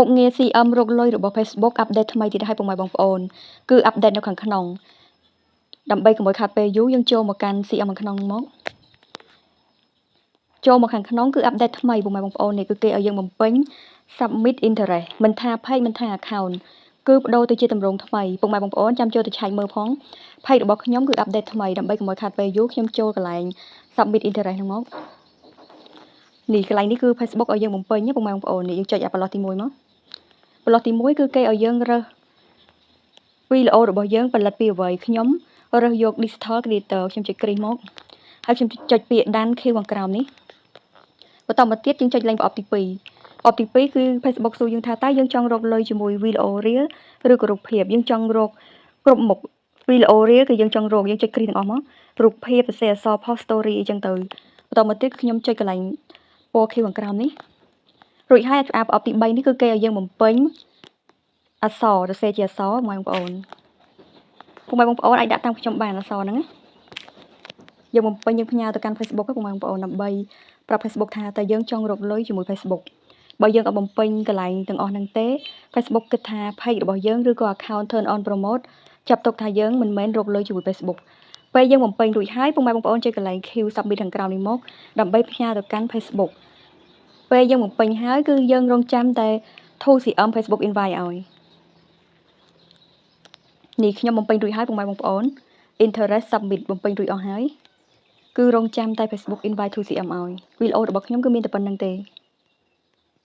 មុខងារ CM រកលុយរបស់ Facebook update ថ្មីទៀតហើយពុកម៉ែបងប្អូនគឺ update នៅខាងក្នុងដើម្បីកុំឲ្យខាតពេលយូរយើងចូលមកកាន់ CM ខាងក្នុងមកចូលមកខាងក្នុងគឺ update ថ្មីពុកម៉ែបងប្អូននេះគឺគេឲ្យយើងបំពេញ submit interest មិនថា page មិនថា account គឺប្ដូរទៅជាទម្រង់ថ្មីពុកម៉ែបងប្អូនចាំចូលទៅឆែកមើលផង page របស់ខ្ញុំគឺ update ថ្មីដើម្បីកុំឲ្យខាតពេលយូរខ្ញុំចូលកន្លែង submit interest ហ្នឹងមកនេះកន្លែងនេះគឺ Facebook ឲ្យយើងបំពេញពុកម៉ែបងប្អូននេះយើងចុចអាប្រឡោះទី1មកប្រឡោះទី1គឺគេឲ្យយើងរើសវីដេអូរបស់យើងផលិតពីអ្វីខ្ញុំរើសយក digital creator ខ្ញុំចុចគ្រីសមកហើយខ្ញុំចុចពាក្យ done ខៀវខាងក្រោមនេះបន្តមកទៀតយើងចុចលេខប្រអប់ទី2ប្រអប់ទី2គឺ Facebook សួរយើងថាតើយើងចង់រកលុយជាមួយវីដេអូ reel ឬក៏រូបភាពយើងចង់រកគ្រប់មុខវីដេអូ reel គឺយើងចង់រកយើងចុចគ្រីសទាំងអស់មករូបភាពសរសេរអក្សរ post story អីចឹងទៅបន្តមកទៀតខ្ញុំចុចកន្លែងពណ៌ខៀវខាងក្រោមនេះរួចហើយអាប្រអប់ទី3នេះគឺគេឲ្យយើងបំពេញអក្សរសរសេរជាអក្សរបងប្អូនពុកម៉ែបងប្អូនអាចដាក់តាមខ្ញុំបានអក្សរហ្នឹងណាយើងបំពេញយើងផ្ញើទៅកាន់ Facebook ពុកម៉ែបងប្អូនដើម្បីប្រាប់ Facebook ថាតើយើងចង់រកលុយជាមួយ Facebook បើយើងអត់បំពេញកន្លែងទាំងអស់ហ្នឹងទេ Facebook គិតថា page របស់យើងឬក៏ account turn on promote ចាប់ទុកថាយើងមិនមែនរកលុយជាមួយ Facebook ពេលយើងបំពេញរួចហើយពុកម៉ែបងប្អូនចុចកន្លែង Q submit ខាងក្រោមនេះមកដើម្បីផ្ញើទៅកាន់ Facebook ពេលយើងបំពេញហើយគឺយើងរងចាំតែ 2CM Facebook invite ឲ្យនេះខ្ញុំបំពេញរួចហើយពុកម៉ែបងប្អូន interest submit បំពេញរួចអស់ហើយគឺរងចាំតែ Facebook invite 2CM ឲ្យវីដេអូរបស់ខ្ញុំគឺមានតែប៉ុណ្ណឹងទេ។